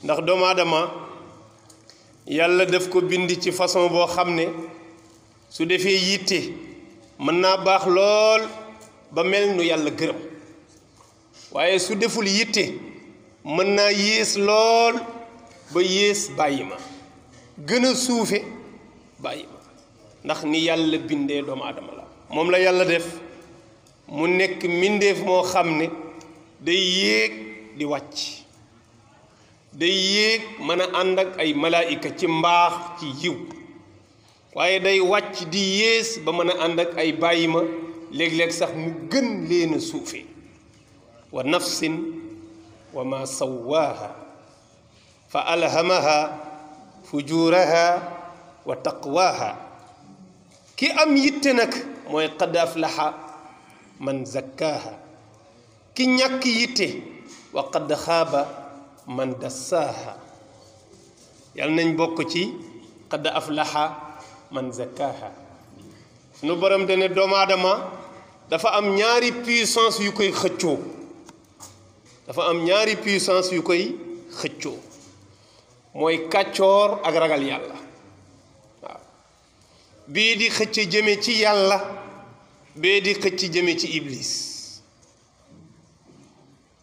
ndax doomu aadama yàlla daf ko bind ci façon boo xam ne su defee yitte mën naa baax lool ba mel nu yàlla gërëm waaye su deful yitte mën naa yées lool ba yées bàyyi ma gën a suufe bàyyi ma ndax ni yàlla bindee doomu aadama la moom la yàlla def mu nekk mbindeef moo xam ne day yéeg di wàcc day yéeg mën a ànd ak ay malaayika ci mbaax ci yiw waaye day wàcc di yées ba mën a ànd ak ay bàyyi ma léeg-léeg sax mu gën leen a suufe wa nafsin wa ma sawaaha fa alhamaha fujuraha wa taqwaha ki am yitte nag mooy qad aflaha man zakkaaha ki ñàkk yitte wa qad xaaba man dassaaha yal nañ bokk ci qad aflaha man zakkaaha sunu borom te ne doomu aadama dafa am ñaari puissance yu koy xëccoo mooy kàccoor ak ragal yàlla waaw bii di xëcc jëme ci yàlla bee di xëcc jëme ci iblis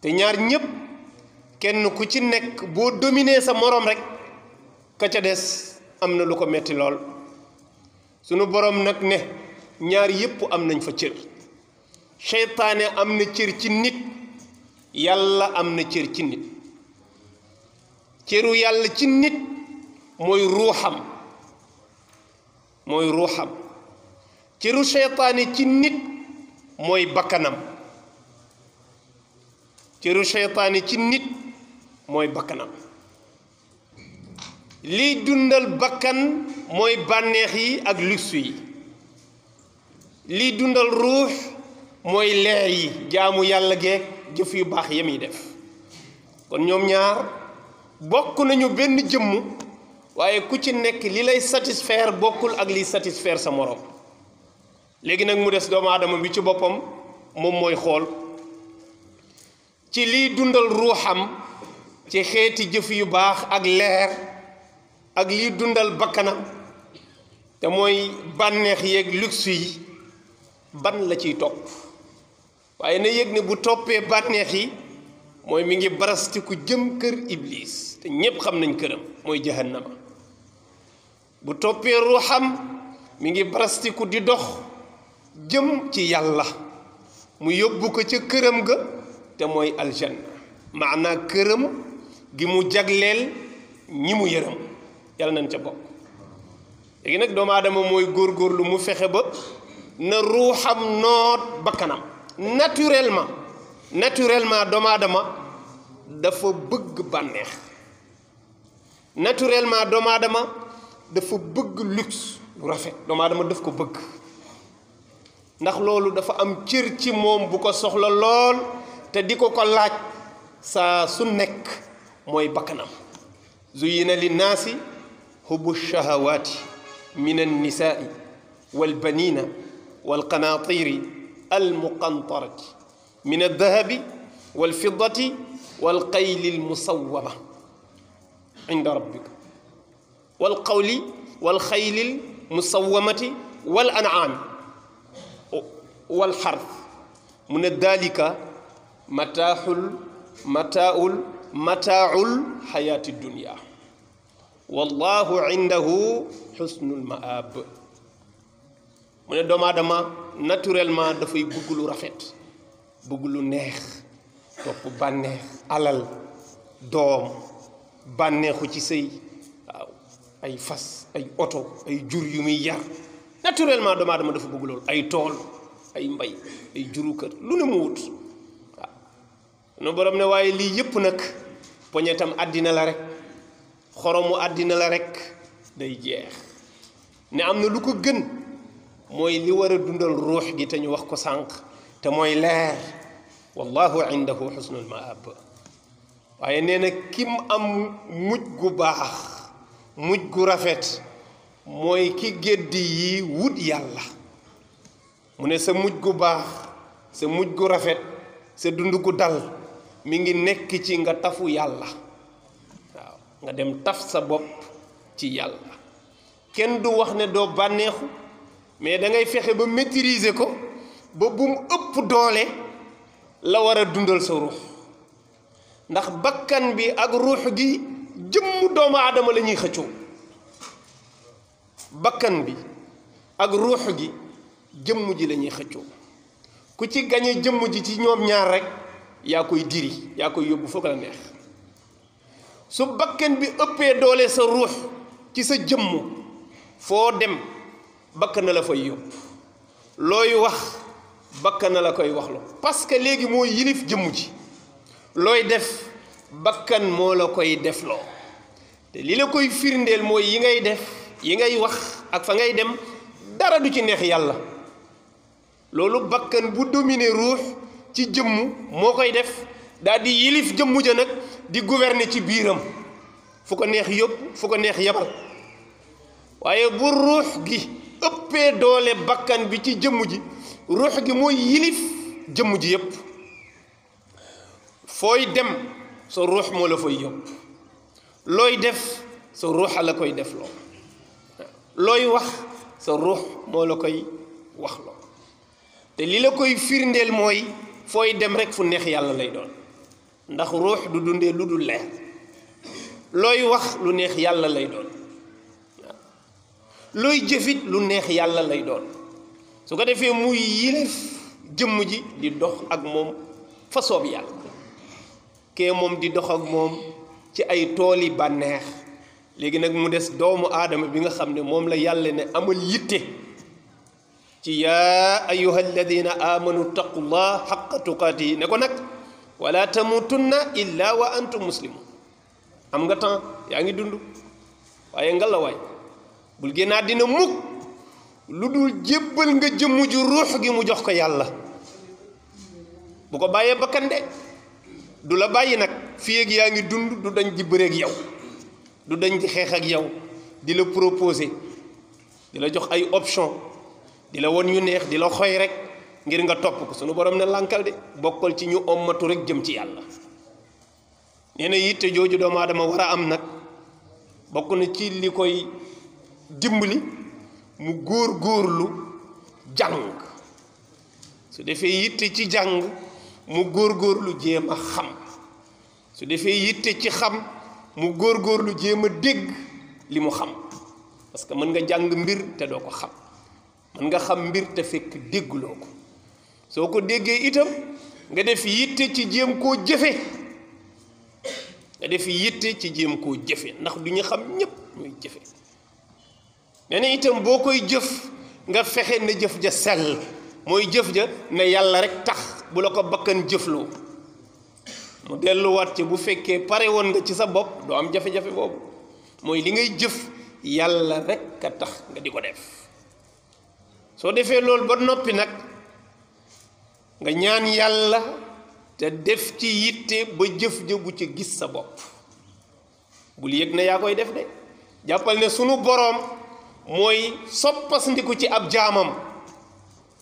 te ñaar ñépp kenn ku ci nekk boo dominé sa moroom rekk ka ca des am na lu ko metti lool sunu boroom nag ne ñaar yépp am nañ fa cër seytaane am na cër ci nit yàlla am na cër ci nit cëru yàlla ci nit mooy ruuxam cëru seytaane ci nit mooy bakkanam liy dundal bakkan mooy bànneex yi ak luxe yi liy dundal ruux mooy leer yi jaamu yàlla geek jëf yu baax yami def kon ñoom ñaar bokk nañu benn jëmm waaye ku ci nekk li lay satisfaire bokkul ak liy satisfaire sa moroom léegi nag mu des doomu aadama bi ci boppam moom mooy xool ci liy dundal ruuxam ci xeeti jëf yu baax ak leer ak liy dundal bakkanam te mooy bànneex yeeg luxe yi ban la ciy topp waaye na yëg ne bu toppee bànneex yi mooy mi ngi barastiku jëm kër iblis te ñépp xam nañ këram mooy jahannama bu toppee ruuxam mi ngi barastiku di dox jëm ci yàlla mu yóbbu ko ca këram ga te mooy aljanna maanaa këram gi mu jagleel ñi mu yërëm yàlla nañ ca bokk léegi nag doomu aadama mooy góorgóorlu mu fexe ba na ruuxam noot bakkanam naturellement doomu aadama dafa bëgg bànneex naturellement doomu aadama dafa bëgg luxe lu rafet doomu aadama daf ko bëgg ndax loolu dafa am cër ci moom bu ko soxla lool te di ko laaj saa su nekk mooy bakkanam zuyina linnaasi hubbu shahawaati min annisaai walbanina walqanaatiri almuqantarati min aldahabi walfiddati walqayli almusawwama inda rabbika walxayli almusawwamati wal an'aami wal xarth mu ne dalika mataaul xayaati dunia wallahu indahu xusnul maab mu ne doomu aadama naturellement dafay bëgg lu rafet bëgg lu neex topp bànneex alal doom bànneexu ci sëy waaw ay fas ay oto ay jur yu muy yar naturellement doomu aadama dafa bëgg loolu ay tool ay mbay ay juru kër lu ne mu wut waaw no borom ne waaye lii yëpp nag poñetam àddina la rek xoromu àddina la rek day jeex ne am na lu ko gën mooy li war a dundal ruux gi te ñu wax ko sànq te mooy leer wallahu indahu xusnul maab waaye nee na kim am mujj gu baax mujj gu rafet mooy ki géddi yi wut yàlla mu ne sa mujj gu baax sa mujj gu rafet sa dund gu dal mi ngi nekk ci nga tafu yàlla waaw nga dem taf sa bopp ci yàlla. kenn du wax ne doo bànneexu mais da ngay fexe ba maîtriser ko ba bu mu ëpp doole la war a dundal sa ruux ndax bakkan bi ak ruux gi jëmm doomu aadama la ñuy xëccoo. bakkan bi ak ruux gi jëmm ji la ñuy xëccoo ku ci gañe jëmm ji ci ñoom ñaar rek yaa koy diri yaa koy yóbbu foog la neex. su bakkan bi ëppee doole sa ruux ci sa jëmm foo dem bakkan na la fay yóbbu looy wax bakkan na la koy waxloo parce que léegi moo yilif jëmm ji. looy def bakkan moo la koy defloo te li la koy firndeel mooy yi ngay def yi ngay wax ak fa ngay dem dara du ci neex yàlla. loolu bakkan bu dominer ruux ci jëmm moo koy def daal di yilif jëmm ja nag di gouverner ci biiram fu ko neex yóbbu fu ko neex yabal. waaye bu ruux gi ëppee doole bakkan bi ci jëmm ji ruux gi mooy yilif jëmm ji yépp. fooy dem sa ruux moo la fay yóbbu looy def sa ruux la koy def loo looy wax sa ruux moo la koy wax loo te li la koy firndeel mooy fooy dem rek fu neex yàlla lay doon ndax ruux du dundee lu dul leer. looy wax lu neex yàlla lay doon looy jëfit lu neex yàlla lay doon su ko defee muy yilif jëmm ji di dox ak moom fa soob yàlla. kee moom di dox ak moom ci ay tooli bànneex léegi nag mu des doomu aadama bi nga xam ne moom la yàlla ne amal yitte ci yaa ayyuha alladina amanu taqullah xaqa tuqaati ne ko nag wala tamutunna illa wa antum muslimun. am nga temps yaa ngi dund waaye nga la waay bul génnaa dina mukk lu dul jébbal nga jëmm ju ruux gi mu jox ko yàlla. bu ko bàyyee bakkan de du la bàyyi nag fii ak yaa ngi dund du dañ di bëreeg yow du dañ di xeex ak yow di la proposer di la jox ay option di la won yu neex di la xoy rek ngir nga topp ko sunu borom ne lànkal de bokkal ci ñu ommatu rek jëm ci yàlla. nee na yitte jooju doomu aadama war a am nag bokk na ci li koy dimbali mu góor-góorlu jàng su defee yitte ci jàng mu góor-góorlu jéem a xam su defee yitte ci xam mu góor-góorlu jéem a dégg li mu xam parce que mën nga jàng mbir te doo ko xam mën nga xam mbir te fekk dégguloo ko soo ko déggee itam nga def yitte ci jéem koo jëfe nga def yitte ci jéem koo jëfe ndax du ñu xam ñépp ñuy jëfe nee na itam boo koy jëf nga fexe na jëf ja sell mooy jëf ja ne yàlla rek tax bu la ko bakkan jëfloo mu delluwaat ci bu fekkee pare woon nga ci sa bopp doo am jafe-jafe boobu mooy li ngay jëf yàlla rek a tax nga di ko def soo defee loolu ba noppi nag nga ñaan yàlla te def ci yitte ba jëf ja bu ci gis sa bopp bul yëg ne yaa koy def de jàppal ne sunu boroom mooy soppas ndiku ci ab jaamam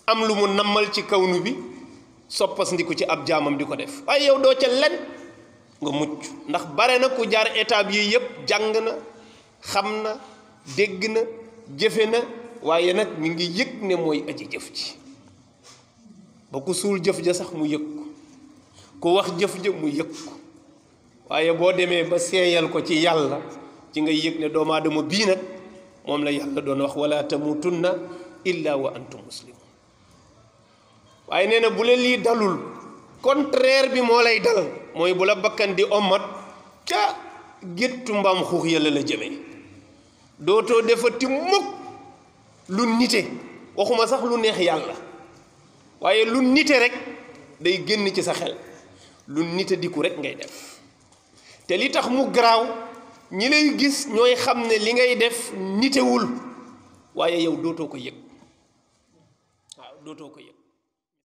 am lu mu nammal ci kawnu bi soppas ndiku ci ab jaamam di ko def waaye yow doo ca len nga mucc ndax bare na ku jaar étape yi yépp jàng na xam na dégg na jëfe na waaye nag mi ngi yëg ne mooy aji jëf ji ba ku suul jëf ja sax mu yëg ko ku wax jëf ja mu yëg ko waaye boo demee ba seeyal ko ci yàlla ci ngay yëg ne doomu aadama bii nag moom la yàlla doon wax wala tamutunna illa wa antum muslimun waaye nee na bu la lii dalul contraire bi moo lay dal mooy bu la bakkan di ommat ca géttu mbaam xuux yàlla la jëmee dootoo defati mukk lu nite waxuma sax lu neex yàlla waaye lu nite rek day génn ci sa xel lu nite diku rek ngay def te li tax mu garaaw ñi lay gis ñooy xam ne li ngay def nitewul waaye yow dootoo ko yëg waaw dootoo ko yëg